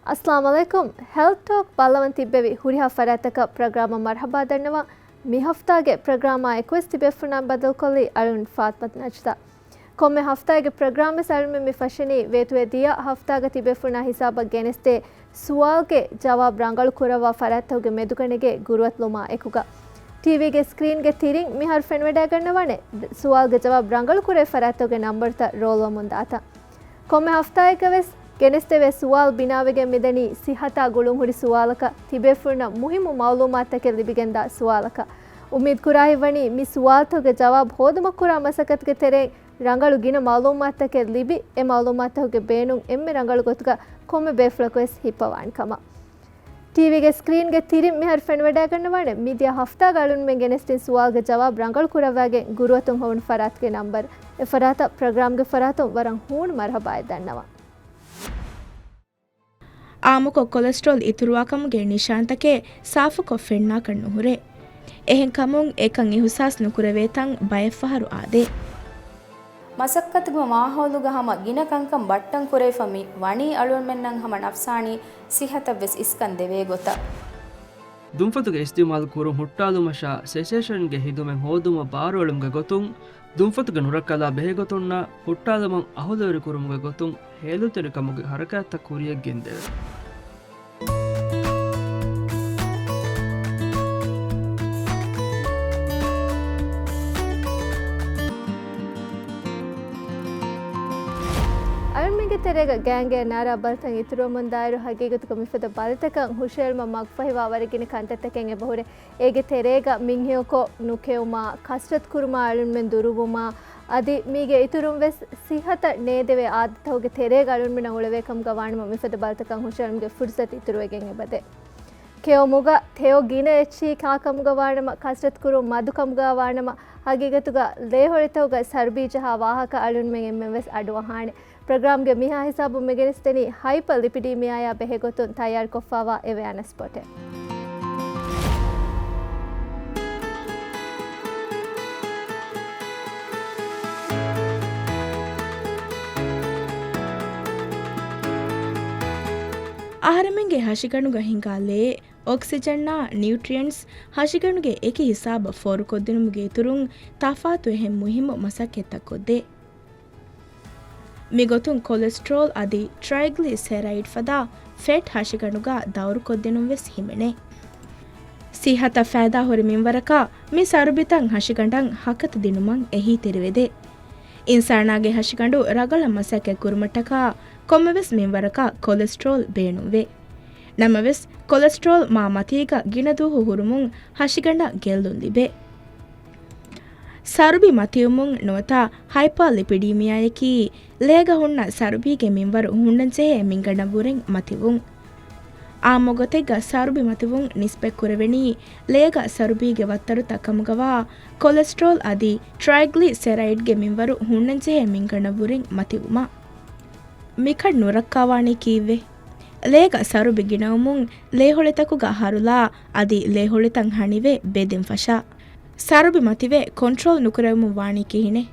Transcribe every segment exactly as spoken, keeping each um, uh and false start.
އައްސަލާމު ޢަލައިކުމް. ހެލްތް ޓޯކް ބައްލަވަން ތިއްބެވި ހުރިހާ ފަރާތްތަކަށް ޕްރޮގްރާމަށް މަރްޙަބާ ދަންނަވަން. މި ހަފްތާގެ ޕްރޮގްރާމާ އެކުވެސް ތިބޭފުޅުންނާ ބަދަލުކޮށްލީ އަޅުން ފާތްމަތު ނަޖްދާ. ކޮންމެ ހަފްތާގެ ޕްރޮގްރާމްވެސް އަޅުމެން މި ފަށަނީ ވޭތުވެ ދިޔަ ހަފްތާގަ ތިބޭފުޅުންނާ ހިސާބަށް ގެނެސްދޭ ސުވާލުގެ ޖަވާބު ރަނގަޅު ކުރައްވާ ފަރާތްތަކުގެ މެދުގަނެގެ ގުރުއަތުލުމާ އެކުގަ. ޓީވީގެ ސްކްރީންގެ ތިރިން މިހާރު ފެންވަޑައިގަންނަވާނެ ސުވާލުގެ ޖަވާބު ރަނގަޅު ކުރޭ ފަރާތްތަކުގެ ނަންބަރުތައް ރޯލްވަމުން ދާތަން. ކޮންމެ ހަފްތާއެއްގަވެސް ގެނެސްދެވޭ ސުވާލު ބިނާވެގެން މިދަނީ ސިއްހަތާ ގުޅުންހުރި ސުވާލަކަށް، ތިބޭފުޅުންނަށް މުހިއްމު މައުލޫމާތުތަކެއް ލިބިގެންދާ ސުވާލަކަށް. އުއްމީދު ކުރާހިތްވަނީ މި ސުވާލުތަކުގެ ޖަވާބު ހޯދުމަށް ކުރާ މަސައްކަތުގެ ތެރެއިން ރަނގަޅު ގިނަ މައުލޫމާތުތަކެއް ލިބި، އެ މައުލޫމާތުތަކުގެ ބޭނުން އެންމެ ރަނގަޅު ގޮތުގަ ކޮންމެ ބޭފުޅަކުވެސް ހިއްޕަވާނެ ކަމަށް. ޓީވީގެ ސްކްރީންގެ ތިރިން މިހާރު ފެންވަޑައިގަންނަވާނެ މިދިޔަ ހަފްތާގަ އަޅުންމެން ގެނެސްދިން ސުވާލުގެ ޖަވާބު ރަނގަޅު ކުރައްވާގެން ގުރުއަތުން ހޮވުނު ފަރާތުގެ ނަންބަރު. އެ ފަރާތަށް ޕްރޮގްރާމްގެ ފަރާތުން ވަރަށް ހޫނު މަރުޙަބާއެއް ދަންނަވަން. އާއްމުކޮށް ކޮލެސްޓްރޯލް އިތުރުވާކަމުގެ ނިޝާންތަކެއް ސާފުކޮށް ފެންނާކަށް ނުހުރޭ. އެހެންކަމުން އެކަން އިހުސާސް ނުކުރެވޭތަން ބައެއްފަހަރު އާދޭ. މަސައްކަތުގެ މާހައުލުގަ ހަމަ ގިނަ ކަންކަން ބައްޓަން ކުރެވިފަ މި ވަނީ އަޅުގަނޑުމެންނަށް ހަމަ ނަފްސާނީ ސިއްހަތަށްވެސް އިސްކަން ދެވޭ ގޮތަށް. ދުންފަތުގެ އިސްތިޢުމާލު ކުރުން ހުއްޓާލުމަށާ ސެސޭޝަންގެ ހިދުމަތް ހޯދުމަށް ބާރުއެޅުމުގެ ގޮތުން، ދުންފަތުގެ ނުރައްކަލާ ބެހޭގޮތުންނާ ހުއްޓާލުމަށް އަހުލުވެރިކުރުމުގެ ގޮތުން ހޭލުންތެރިކަމުގެ ހަރަކާތްތައް ކުރިޔަށްގެންދެވޭ. އަޅުމެންގެ ތެރޭގަ ގޭންގޭ ނާރާ ބަލިތައް އިތުރުވަމުންދާއިރު، ހަގީގަތުގަ މިފަދަ ބަލިތަކަށް ހުށައެޅުމަށް މަގުފަހިވާ ވަރަށް ގިނަ ކަންތައްތަކެއް އެބަހުރޭ. އޭގެ ތެރޭގަ މިންހެޔޮކޮށް ނުކެއުމާ، ކަސްރަތު ކުރުމާ އަޅުންމެން ދުރުވުމާ، އަދި މީގެ އިތުރުން ވެސް ސިއްހަތަށް ނޭދެވޭ އާދަތަކުގެ ތެރޭގަ އަޅުންމެންނަށް އުޅެވޭ ކަމުގަ ވާނަމަ، މިފަދަ ބަލިތަކަށް ހުށައެޅުމުގެ ފުރުސަތު އިތުރުވެގެން އެބަދޭ. ކެއުމުގަ ތެޔޮ ގިނަ އެއްޗިހި ކާކަމުގަ ވާނަމަ، ކަސްރަތު ކުރުން މަދުކަމުގަ ވާނަމަ، ހަގީގަތުގަ ލޭހޮޅިތަކުގަ ސަރުބީ ޖަހާ ވާހަކަ އަޅުންމެން އެންމެން ވެސް އަޑުއަހާނެ. ޕްރޮގްރާމްގެ މިހާ ހިސާބުން މިގެނެސްދެނީ ހައިޕަލިޕިޑީމިއާޔާ ބެހޭގޮތުން ތައްޔާރުކޮށްފައިވާ އެވެއާނަސް ޕޮޓެއް. އަހަރެމެންގެ ހަށިގަނޑުގަ ހިނގާ ލޭ، އޮކްސިޖަންއާ ނިއުޓްރިއެންޓްސް ހަށިގަނޑުގެ އެކި ހިސާބަށް ފޯރުކޮށްދިނުމުގެ އިތުރުން ތަފާތު އެހެން މުހިއްމު މަސައްކަތްތައް ކޮށްދޭ. މިގޮތުން ކޮލެސްޓްރޯލް އަދި ޓްރައިގްލިސެރައިޑް ފަދަ ފެޓް ހަށިގަނޑުގަ ދައުރުކޮށްދިނުން ވެސް ހިމެނޭ. ސިއްހަތަށް ފައިދާ ހުރި މިންވަރަކަށް މި ސަރުބިތައް ހަށިގަނޑަށް ހަކަތަ ދިނުމަށް އެހީތެރިވެދޭ. އިންސާނާގެ ހަށިގަނޑު ރަގަޅަށް މަސައްކަތް ކުރުމަށްޓަކާ ކޮންމެވެސް މިންވަރަކަށް ކޮލެސްޓްރޯލް ބޭނުންވޭ. ނަމަވެސް، ކޮލެސްޓްރޯލް މާ މަތީގަ ގިނަ ދުވަހު ހުރުމުން ހަށިގަނޑަށް ގެއްލުން ލިބޭ. ސަރުބި މަތިވުމުން ނުވަތަ ހައިޕާލިޕިޑީމިއާއަކީ، ލޭގަ ހުންނަ ސަރުބީގެ މިންވަރު ހުންނަންޖެހޭ މިންގަނޑަށްވުރެން މަތިވުން. އާއްމުގޮތެއްގަ ސަރުބި މަތިވުން ނިސްބަތްކުރެވެނީ، ލޭގަ ސަރުބީގެ ވައްތަރުތައް ކަމުގަވާ ކޮލެސްޓްރޯލް އަދި ޓްރައިގްލިސެރައިޑްގެ މިންވަރު ހުންނަންޖެހޭ މިންގަނޑަށްވުރެން މަތިވުމަށް. މިކަން ނުރައްކާވާނީ ކީއްވެ؟ ލޭގަ ސަރުބި ގިނަވުމުން ލޭހޮޅިތަކުގަ ހަރުލާ އަދި ލޭހޮޅިތައް ހަނިވެ ބެދެން ފަށާ. ސަރުބި މަތިވެ ކޮންޓްރޯލް ނުކުރެވެމުން ވާނީ ކިހިނެއް؟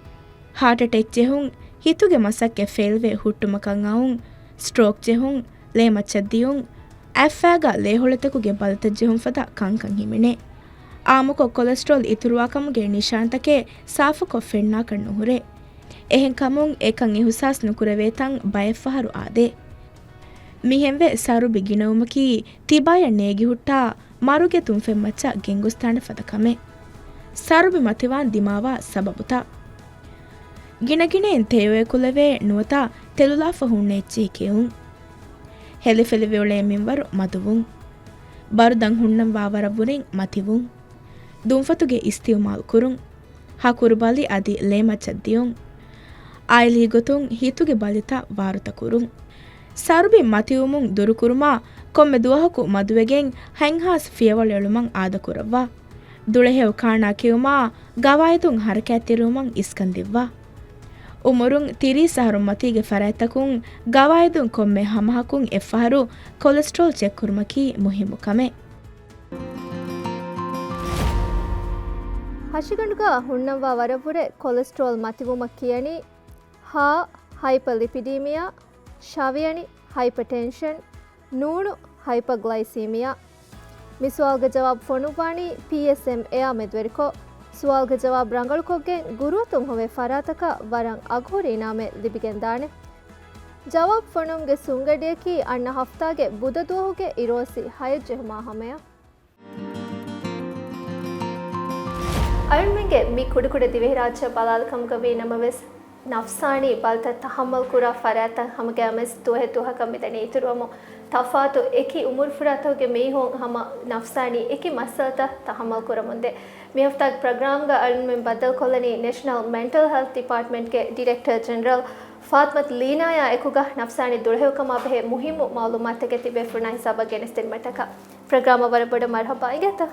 ހާޓްއެޓޭކް ޖެހުން، ހިތުގެ މަސައްކަތް ފެއިލްވެ ހުއްޓުމަކަށް އައުން، ސްޓްރޯކް ޖެހުން، ލޭމައްޗަށް ދިޔުން، އަތްފައިގަ ލޭހޮޅިތަކުގެ ބަލިތައް ޖެހުން ފަދަ ކަންކަން ހިމެނޭ. އާއްމުކޮށް ކޮލެސްޓްރޯލް އިތުރުވާކަމުގެ ނިޝާންތަކެއް ސާފުކޮށް ފެންނާކަށް ނުހުރޭ. އެހެންކަމުން އެކަން އިހުސާސް ނުކުރެވޭތަން ބައެއްފަހަރު އާދޭ. މިހެންވެ ސަރުބި ގިނަވުމަކީ ތިބާޔަށް ނޭގިހުއްޓާ މަރުގެ ތުންފަތްމައްޗަށް ގެންގޮސްދާނެ ފަދަ ކަމެއް. ސަރުބި މަތިވާން ދިމާވާ ސަބަބުތައް. ގިނަގިނައިން ތެޔޮއެކުލެވޭ ނުވަތަ ތެލުލާފަ ހުންނަ އެއްޗެހި ކެއުން. ހެލިފެލިވެ އުޅޭ މިންވަރު މަދުވުން. ބަރުދަން ހުންނަން ވާވަރަށްވުރެން މަތިވުން. ދުންފަތުގެ އިސްތިއުމާލު ކުރުން. ހަކުރު ބަލި އަދި ލޭމައްޗަށް ދިޔުން. އާއިލީ ގޮތުން ހިތުގެ ބަލިތައް ވާރުތަ ކުރުން. ސަރުބި މަތިވުމުން ދުރުކުރުމަށް ކޮންމެ ދުވަހަކު މަދުވެގެން ހަތްހާސް ފިޔަވަޅު އެޅުމަށް އާދަކުރައްވާ. ދުޅަހެޔޮ ކާނާ ކެއުމާ ގަވާއިދުން ހަރަކާތްތެރިވުމަށް އިސްކަން ދެއްވާ. އުމުރުން ތިރީސް އަހަރުން މަތީގެ ފަރާތްތަކުން ގަވާއިދުން ކޮންމެ ހަމަހަކުން އެއްފަހަރު ކޮލެސްޓްރޯލް ޗެކްކުރުމަކީ މުހިއްމު ކަމެއް. ހަށިގަނޑުގަ ހުންނަންވާ ވަރަށްވުރެ ކޮލެސްޓްރޯލް މަތިވުމަށް ކިޔަނީ، ހަ، ހައިޕަލިޕިޑީމިއާ، ޝަވިޔަނި، ހައިޕަޓެންޝަން، ނޫނު، ހައިޕަގްލައިސީމިއާ. މި ސުވާލުގެ ޖަވާބު ފޮނުއްވާނީ ޕީއެސްއެމްއޭއާ މެދުވެރިކޮށް. ސުވާލުގެ ޖަވާބު ރަނގަޅުކޮށްގެން ގުރުއަތުން ހޮވޭ ފަރާތަކަށް ވަރަށް އަގުހުރި އިނާމެއް ލިބިގެންދާނެ. ޖަވާބު ފޮނުވުމުގެ ސުނގަޑިއަކީ އަންނަ ހަފްތާގެ ބުދަ ދުވަހުގެ އިރުއޮއްސި ހައެއް ޖެހުމާ ހަމަޔަށް. އަޅުމެންގެ މި ކުޑަކުޑަ ދިވެހިރާއްޖެ ބަލާލި ކަމުގަ ވީ ނަމަވެސް، ނަފްސާނީ ބަލިތައް ތަހައްމަލް ކުރާ ފަރާތްތައް ހަމަގައިމުވެސް ދުވަހެއް ދުވަހަކަށް މިދަނީ އިތުރުވަމުން، ތަފާތު އެކި އުމުރުފުރާތަކުގެ މީހުން ހަމަ ނަފްސާނީ އެކި މައްސަލަތައް ތަހައްމަލް ކުރަމުންދޭ. މި ހަފްތާގެ ޕްރޮގްރާމްގަ އަޅުމެން ބައްދަލުކޮށްލަނީ ނެޝަނަލް މެންޓަލް ހެލްތް ޑިޕާޓްމަންޓްގެ ޑިރެކްޓަރ ޖެނެރަލް ފާތުމަތު ލީނާޔާ އެކުގަ ނަފްސާނީ ދުޅަހެޔޮކަމާ ބެހޭ މުހިއްމު މައުލޫމާތުތަކެއް ތިބޭފުޅުންނާ ހިސާބަށް ގެނެސްދިނުމަށްޓަކާ. ޕްރޮގްރާމަށް ވަރަށް ބޮޑަށް މަރުޙަބާ އިނގޭތަ؟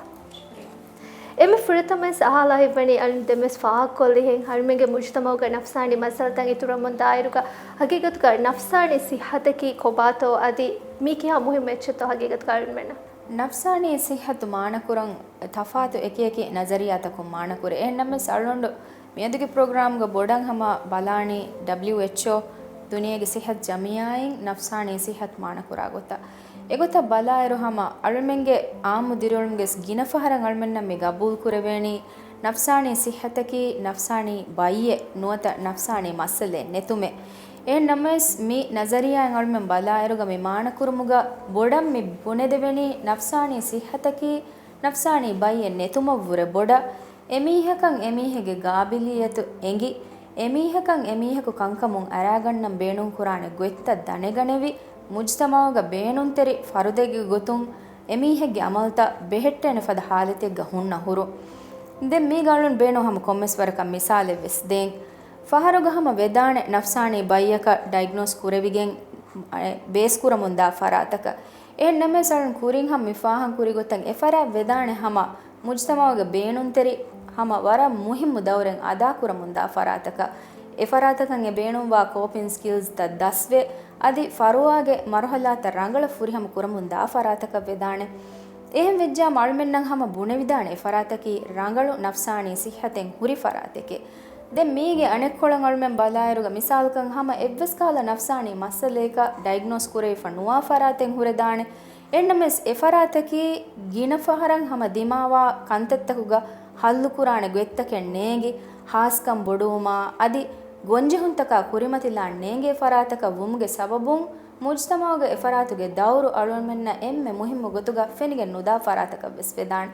އެންމެ ފުރަތަމަވެސް އަހާލާ ހިތްވަނީ އަޅުން ދެންވެސް ފާހަގަކޮށްލިހެން އަޅުމެންގެ މުޖުތަމައުގަ ނަފްސާނީ މައްސަލަތައް އިތުރުވަމުން ދާއިރުގަ ހަގީގަތުގަ ނަފްސާނީ ސިއްހަތަކީ ކޮބާތޯ އަދި މީ ކިހާ މުހިއްމު އެއްޗެއްތޯ ހަގީގަތުގަ އަޅުމެންނަށް؟ ނަފްސާނީ ސިއްހަތު މާނަކުރަން ތަފާތު އެކިއެކި ނަޒަރިއްޔާތަކުން މާނަކުރޭ. އެހެންނަމަވެސް އަޅުގަނޑު މިއަދުގެ ޕްރޮގްރާމްގަ ބޮޑަށް ހަމަ ބަލާނީ ޑަބްލިއުއެޗްއޯ ދުނިޔޭގެ ސިއްހަތު ޖަމިއްޔާއިން ނަފްސާނީ ސިއްހަތު މާނަކުރާ ގޮތަށް. އެގޮތަށް ބަލާއިރު ހަމަ އަޅުމެންގެ އާއްމު ދިރިއުޅުމުގެ ގިނަ ފަހަރަށް އަޅުމެންނަށް މި ގަބޫލު ކުރެވޭނީ ނަފްސާނީ ސިއްހަތަކީ ނަފްސާނީ ބައްޔެއް ނުވަތަ ނަފްސާނީ މައްސަލައެއް ނެތުމޭ. އެހެން ނަމަވެސް މި ނަޒަރިއްޔާއިން އަޅުމެން ބަލާއިރުގަ މި މާނަކުރުމުގަ ބޮޑަށް މި ބުނެދެވެނީ ނަފްސާނީ ސިއްހަތަކީ ނަފްސާނީ ބައްޔެއް ނެތުމަށްވުރެ ބޮޑަށް، އެމީހަކަށް އެމީހެއްގެ ގާބިލިއްޔަތު އެނގި، އެމީހަކަށް އެމީހަކު ކަންކަމުން އަރާގަންނަން ބޭނުންކުރާނެ ގޮތްތައް ދަނެގަނެވި، މުޖުތަމައުގަ ބޭނުންތެރި ފަރުދެއްގެ ގޮތުން އެމީހެއްގެ އަމަލުތައް ބެހެއްޓޭނެ ފަދަ ހާލަތެއްގަ ހުންނަ ހުރު. ދެން މީގަ އަޅުން ބޭނުން ހަމަ ކޮންމެސް ވަރަކަށް މިސާލެއް ވެސް ދޭން. ފަހަރުގަ ހަމަ ވެދާނެ ނަފްސާނީ ބައްޔަކަށް ޑައިގްނޯސް ކުރެވިގެން، އެ، ބޭސްކުރަމުންދާ ފަރާތަކަށް. އެހެން ނަމަވެސް އަޅުން ކުރިން ހަމަ މި ފާހަގަ ކުރި ގޮތަށް އެފަރާތް ވެދާނެ ހަމަ މުޖުތަމައުގެ ބޭނުންތެރި ހަމަ ވަރަށް މުހިއްމު ދައުރެއް އަދާކުރަމުންދާ ފަރާތަކަށް. އެފަރާތަކަށް އެ ބޭނުންވާ ކޯޕިން ސްކިލްސްތައް ދަސްވެ، އަދި ފަރުވާގެ މަރުހަލާތައް ރަނގަޅަށް ފުރިހަމަ ކުރަމުންދާ ފަރާތަކަށް ވެދާނެ. އެހެން ވެއްޖާމަ އަޅުމެންނަށް ހަމަ ބުނެވިދާނެ އެފަރާތަކީ ރަނގަޅު ނަފްސާނީ ސިއްހަތެއް ހުރި ފަރާތެކޭ. ދެން މީގެ އަނެއްކޮޅަށް އަޅުމެން ބަލާއިރުގަ މިސާލަކަށް ހަމަ އެއްވެސް ކަހަލަ ނަފްސާނީ މައްސަލަޔަކަށް ޑައިގްނޯސް ކުރެވިފަ ނުވާ ފަރާތެއް ހުރެދާނެ. އެހެންނަމަވެސް އެފަރާތަކީ ގިނަ ފަހަރަށް ހަމަ ދިމާވާ ކަންތައްތަކުގަ ހައްލުކުރާނެ ގޮތްތަކެއް ނޭނގި، ހާސްކަން ބޮޑުވުމާ އަދި ގޮންޖެހުންތަކާ ކުރިމަތިލާން ނޭނގޭ ފަރާތަކަށް ވުމުގެ ސަބަބުން މުޖުތަމައުގަ އެފަރާތުގެ ދައުރު އަޅުގަނޑުމެންނަށް އެންމެ މުހިއްމު ގޮތުގަ ފެނިގެން ނުދާ ފަރާތަކަށް ވެސް ވެދާނެ.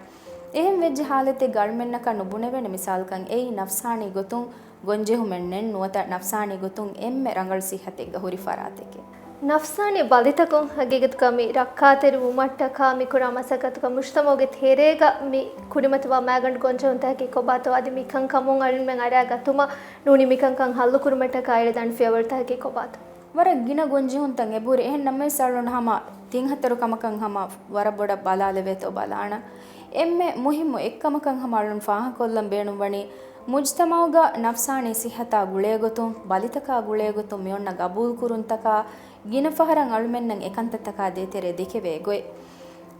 އެހެން ވެއްޖެ ހާލަތެއްގަ އަޅުމެންނަކަށް ނުބުނެވޭނެ މިސާލަކަށް އެއީ ނަފްސާނީ ގޮތުން ގޮންޖެހުމެއް ނެތް ނުވަތަ ނަފްސާނީ ގޮތުން އެންމެ ރަނގަޅު ސިއްހަތެއްގަ ހުރި ފަރާތެކޭ. ނަފްސާނީ ބަލިތަކުން ހަގީގަތުގަ މި ރައްކާތެރި ވުމަށްޓަކާ މި ކުރާ މަސައްކަތުގަ މުޖުތަމައުގެ ތެރޭގަ މި ކުރިމަތިވާ މައިގަނޑު ގޮންޖެހުންތަކަކީ ކޮބާތޯ އަދި މި ކަންކަމުން އަޅުމެން އަރާގަތުމަށް ނޫނީ މިކަންކަން ހައްލުކުރުމަށްޓަކާ އެޅިދާނެ ފިޔަވަޅުތަކަކީ ކޮބާތޯ؟ ވަރަށް ގިނަ ގޮންޖެހުންތައް އެބަހުރި. އެހެން ނަމަވެސް އަޅުގަނޑު ހަމަ ތިން ހަތަރު ކަމަކަށް ހަމަ ވަރަށް ބޮޑަށް ބަލާލެވޭތޯ ބަލާނަން. އެންމެ މުހިއްމު އެއްކަމަކަށް ހަމަ އަޅުން ފާހަގަކޮށްލަން ބޭނުންވަނީ، މުޖުތަމައުގަ ނަފްސާނީ ސިއްހަތާ ގުޅޭގޮތުން، ބަލިތަކާ ގުޅޭގޮތުން މިއޮންނަ ގަބޫލުކުރުންތަކާ ގިނަ ފަހަރަށް އަޅުމެންނަށް އެކަންތައްތަކާ ދޭތެރޭ ދެކެވޭ ގޮތް.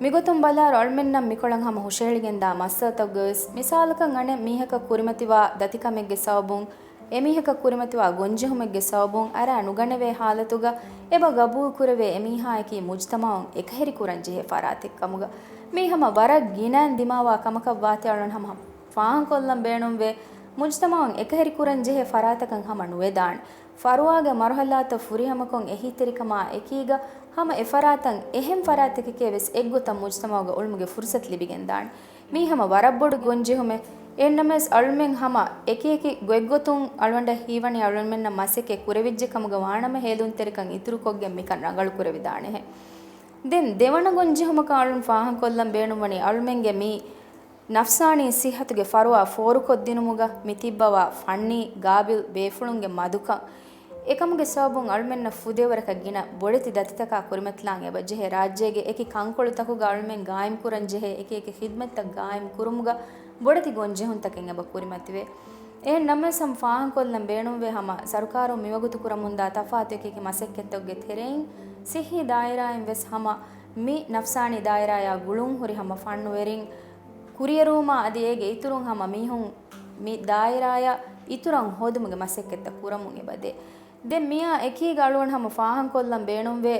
މިގޮތުން ބަލާއިރު އަޅުމެންނަށް މިކޮޅަށް ހަމަ ހުށަހެޅިގެންދާ މައްސަލަތަކުގަވެސް، މިސާލަކަށް އަނެއް މީހަކަށް ކުރިމަތިވާ ދަތިކަމެއްގެ ސަބަބުން އެމީހަކަށް ކުރިމަތިވާ ގޮންޖެހުމެއްގެ ސަބަބުން އަރާ ނުގަނެވޭ ހާލަތުގަ އެބަ ގަބޫލުކުރެވޭ އެމީހާއަކީ މުޖުތަމައުން އެކަހެރިކުރަންޖެހޭ ފަރާތެއް ކަމުގަ. މީ ހަމަ ވަރަށް ގިނައިން ދިމާވާ ކަމަކަށް ވާތީ އަޅުން ހަމަ ފާހަގަކޮށްލަން ބޭނުންވޭ، މުޖުތަމައުން އެކަހެރިކުރަންޖެހޭ ފަރާތަކަށް ހަމަ ނުވެދާނެ. ފަރުވާގެ މަރުހަލާތައް ފުރިހަމަކޮށް އެހީތެރިކަމާ އެކީގަ ހަމަ އެފަރާތަށް އެހެން ފަރާތްތަކެކޭ ވެސް އެއްގޮތަށް މުޖުތަމައުގަ އުޅުމުގެ ފުރުސަތު ލިބިގެންދާނެ. މީ ހަމަ ވަރަށް ބޮޑު ގޮންޖެހުމެއް. އެހެންނަމަވެސް އަޅުމެން ހަމަ އެކިއެކި ގޮތްގޮތުން އަޅުގަނޑަށް ހީވަނީ އަޅުމެންނަށް މަސައްކަތް ކުރެވިއްޖެ ކަމުގަ ވާނަމަ ހޭލުންތެރިކަން އިތުރުކޮށްގެން މިކަން ރަނގަޅު ކުރެވިދާނެހެން. ދެން ދެވަނަ ގޮންޖެހުމަކަށް އަޅުން ފާހަގަކޮށްލަން ބޭނުންވަނީ އަޅުމެންގެ މި ނަފްސާނީ ސިއްހަތުގެ ފަރުވާ ފޯރުކޮށްދިނުމުގަ މި ތިއްބަވާ ފަންނީ ގާބިލް ބޭފުޅުންގެ މަދުކަން. އެކަމުގެ ސަބަބުން އަޅުމެންނަށް ފުދޭވަރަކަށް ގިނަ ބޮޑެތި ދަތިތަކާ ކުރިމަތިލާން އެބަ ޖެހޭ. ރާއްޖޭގެ އެކި ކަންކޮޅުތަކުގަ އަޅުމެން ގާއިމްކުރަން ޖެހޭ އެކި އެކި ޚިދްމަތްތައް ގާއިމް ކުރުމުގަ ބޮޑެތި ގޮންޖެހުންތަކެއް އެބަ ކުރިމަތިވޭ. އެހެން ނަމަވެސް ހަމަ ފާހަގަކޮށްލަން ބޭނުންވޭ ހަމަ ސަރުކާރުން މިވަގުތު ކުރަމުންދާ ތަފާތު އެކި އެކި މަސައްކަތްތަކުގެ ތެރެއިން ސިއްހީ ދާއިރާއިން ވެސް ހަމަ މި ނަފްސާނީ ދާއިރާޔާ ގުޅުން ހުރި ހަމަ ފަންނުވެރިން ކުރިއެރުވުމާ އަދި އޭގެ އިތުރުން ހަމަ މީހުން މި ދާއިރާޔަށް އިތުރަށް ހޯދުމުގެ މަސައްކަތްތައް ކުރަމުން އެބަދޭ. ދެން މިއާ އެކީގަ އަޅުގަނޑު ހަމަ ފާހަގަކޮށްލަން ބޭނުންވޭ،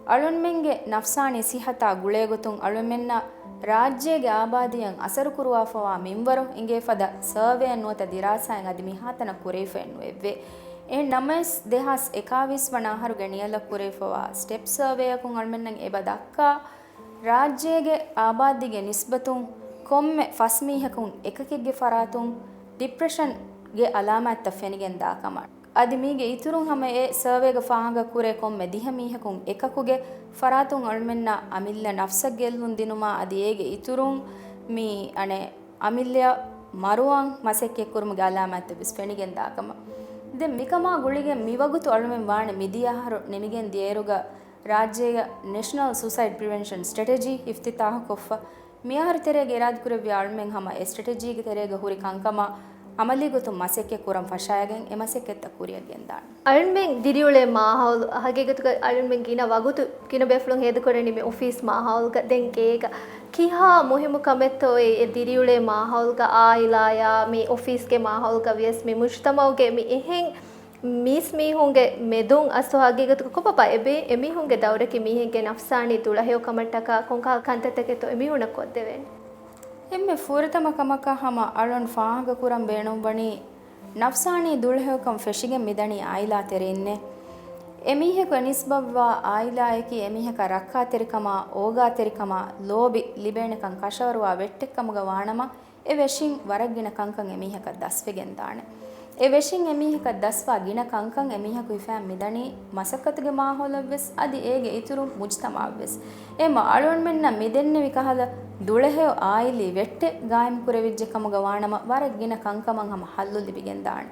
އަޅުންމެންގެ ނަފްސާނީ ސިއްހަތާ ގުޅޭގޮތުން އަޅުމެންނަށް ރާއްޖޭގެ އާބާދީއަށް އަސަރު ކުރުވާފަވާ މިންވަރު އިނގޭ ފަދަ ސަރވޭއެއް ނުވަތަ ދިރާސާއެއް އަދި މިހާތަނަށް ކުރެވިފައެއް ނުވެއްވޭ. އެހެން ނަމަވެސް، ދެހާސް އެކާވީސް ވަނަ އަހަރުގެ ނިޔަލަށް ކުރެވިފަވާ ސްޓެޕް ސަރވޭއަކުން އަޅުމެންނަށް އެބަ ދައްކާ، ރާއްޖޭގެ އާބާދީގެ ނިސްބަތުން ކޮންމެ ފަސް މީހަކުން އެކަކެއްގެ ފަރާތުން ޑިޕްރެޝަންގެ އަލާމާތްތައް ފެނިގެން ދާ ކަމަށް. އަދި މީގެ އިތުރުން ހަމަ އެ ސަރވޭގަ ފާހަގަ ކުރޭ ކޮންމެ ދިހަ މީހަކުން އެކަކުގެ ފަރާތުން އަޅުމެންނަށް އަމިއްލަ ނަފްސަށް ގެއްލުން ދިނުމާ އަދި އޭގެ އިތުރުން މި އަނެއް އަމިއްލަ މަރުވާން މަސައްކަތް ކުރުމުގެ އަލާމާތްތައް ވެސް ފެނިގެން ދާ ކަމަށް. ދެން މިކަމާ ގުޅިގެން މިވަގުތު އަޅުމެން ވާނެ މިދިޔަ އަހަރު ނިމިގެން ދިޔައިރުގަ ރާއްޖޭގަ ނެޝަނަލް ސޫސައިޑް ޕްރިވެންޝަން ސްޓްރެޓެޖީ އިފްތިތާހުކޮށްފަ. މިއަހަރު ތެރޭގަ އިރާދަކުރެއްވިޔާ އަޅުމެން ހަމަ އެ ސްޓްރެޓެޖީގެ ތެރޭގަ ހުރި ކަންކަމަށް އަމަލީ ގޮތުން މަސައްކަތް ކުރަން ފަށާގެން އެ މަސައްކަތްތައް ކުރިއަށް ގެންދާނެ. އަޅުމެން ދިރިއުޅޭ މާހައުލު، ހަގީގަތުގަ އަޅުމެން ގިނަ ވަގުތު ގިނަ ބޭފުޅުން ހޭދަކުރަނީ މި އޮފީސް މާހައުލުގަ. ދެން ގޭގަ ކިހާ މުހިއްމު ކަމެއްތޯ އެ، އެ ދިރިއުޅޭ މާހައުލުގަ އާއިލާޔާ މި އޮފީސްގެ މާހައުލުގަ ވިޔަސް މި މުޖުތަމައުގެ މި އެހެން މީސްމީހުންގެ މެދުން އަސްލު ހަގީގަތުގަ ކޮބާބާ އެބޭ އެމީހުންގެ ދައުރަކީ މީހެއްގެ ނަފްސާނީ ދުޅަހެޔޮކަމަށްޓަކާ ކޮންކަހަލަ ކަންތައްތަކެއްތޯ އެމީހުންނަށް ކޮށްދެވޭނެ؟ އެންމެ ފުރަތަމަ ކަމަކަށް ހަމަ އަޅުން ފާހަގަކުރަން ބޭނުންވަނީ ނަފްސާނީ ދުޅަހެޔޮކަން ފެށިގެން މިދަނީ އާއިލާ ތެރެއިންނޭ. އެމީހަކު އެ ނިސްބަތްވާ އާއިލާއަކީ އެމީހަކަށް ރައްކާތެރިކަމާ، އޯގާތެރިކަމާ، ލޯބި ލިބޭނެކަން ކަށަވަރުވާ ވެއްޓެއްކަމުގަ ވާނަމަ، އެ ވެށިން ވަރަށް ގިނަ ކަންކަން އެމީހަކަށް ދަސްވެގެން ދާނެ. އެ ވެށިން އެމީހަކަށް ދަސްވާ ގިނަ ކަންކަން އެމީހަކު ހިފައި މިދަނީ މަސައްކަތުގެ މާހައުލަށްވެސް އަދި އޭގެ އިތުރުން މުޖްތަމައަށްވެސް. އެހެންމަ އަޅުގަނޑުމެންނަށް މިދެންނެވި ކަހަލަ ދުޅަހެޔޮ އާއިލީ ވެއްޓެއް ގާއިމް ކުރެވިއްޖެ ކަމުގަ ވާނަމަ، ވަރަށް ގިނަ ކަންކަމަށް ހަމަ ހައްލު ލިބިގެން ދާނެ.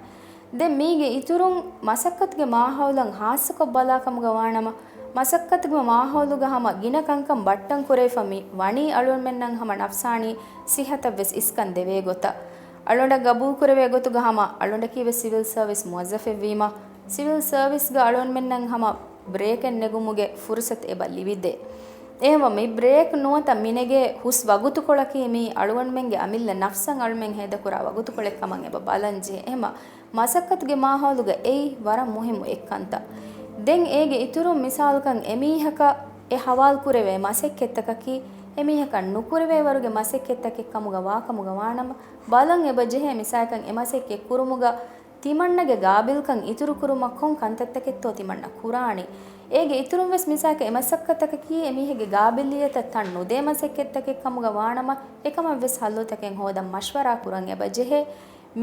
ދެން މީގެ އިތުރުން މަސައްކަތުގެ މާހައުލަށް ހާއްސަކޮށް ބަލާ ކަމުގަ ވާނަމަ، މަސައްކަތުގެ މާހައުލުގަ ހަމަ ގިނަ ކަންކަން ބައްޓަން ކުރެވިފަ މި ވަނީ އަޅުގަނޑުމެންނަށް ހަމަ ނަފްސާނީ ސިއްހަތަށްވެސް އިސްކަން ދެވޭ ގޮތަށް. އަޅުގަނޑަށް ގަބޫލު ކުރެވޭ ގޮތުގަ ހަމަ އަޅުގަނޑަކީވެސް ސިވިލް ސަރވިސް މުވައްޒަފެއްވީމަ، ސިވިލް ސަރވިސްގަ އަޅުގަނޑުމެންނަށް ހަމަ ބްރޭކެއް ނެގުމުގެ ފުރުސަތު އެބަ ލިބިދޭ. އެހެންވެ މި ބްރޭކް ނުވަތަ މި ނެގޭ ހުސް ވަގުތުކޮޅަކީ މީ އަޅުގަނޑުމެންގެ އަމިއްލަ ނަފްސަށް އަޅުމެން ހޭދަކުރާ ވަގުތުކޮޅެއް ކަމަށް އެބަ ބަލަން ޖެހޭ. އެހެންމަ މަސައްކަތުގެ މާހައުލުގަ އެއީ ވަރަށް މުހިއްމު އެއްކަންތައް. ދެން އޭގެ އިތުރުން މިސާލަކަށް އެމީހަކަށް އެ ހަވާލުކުރެވޭ މަސައްކަތްތަކަކީ އެމީހަކަށް ނުކުރެވޭވަރުގެ މަސައްކަތްތަކެއް ކަމުގަ ވާކަމުގަ ވާނަމަ، ބަލަން އެބަ ޖެހޭ މިސާލަކަށް އެ މަސައްކަތް ކުރުމުގަ ތިމަންނަގެ ގާބިލްކަން އިތުރުކުރުމަށް ކޮން ކަންތައްތަކެއްތޯ ތިމަންނަ ކުރާނީ. އޭގެ އިތުރުންވެސް މިސާލަކަށް އެ މަސައްކަތްތަކަކީ އެމީހެއްގެ ގާބިލިއްޔަތަށް ތަން ނުދޭ މަސައްކަތްތަކެއް ކަމުގަ ވާނަމަ، އެކަމަށްވެސް ހައްލުތަކެއް ހޯދަން މަޝްވަރާ ކުރަން އެބަ ޖެހޭ.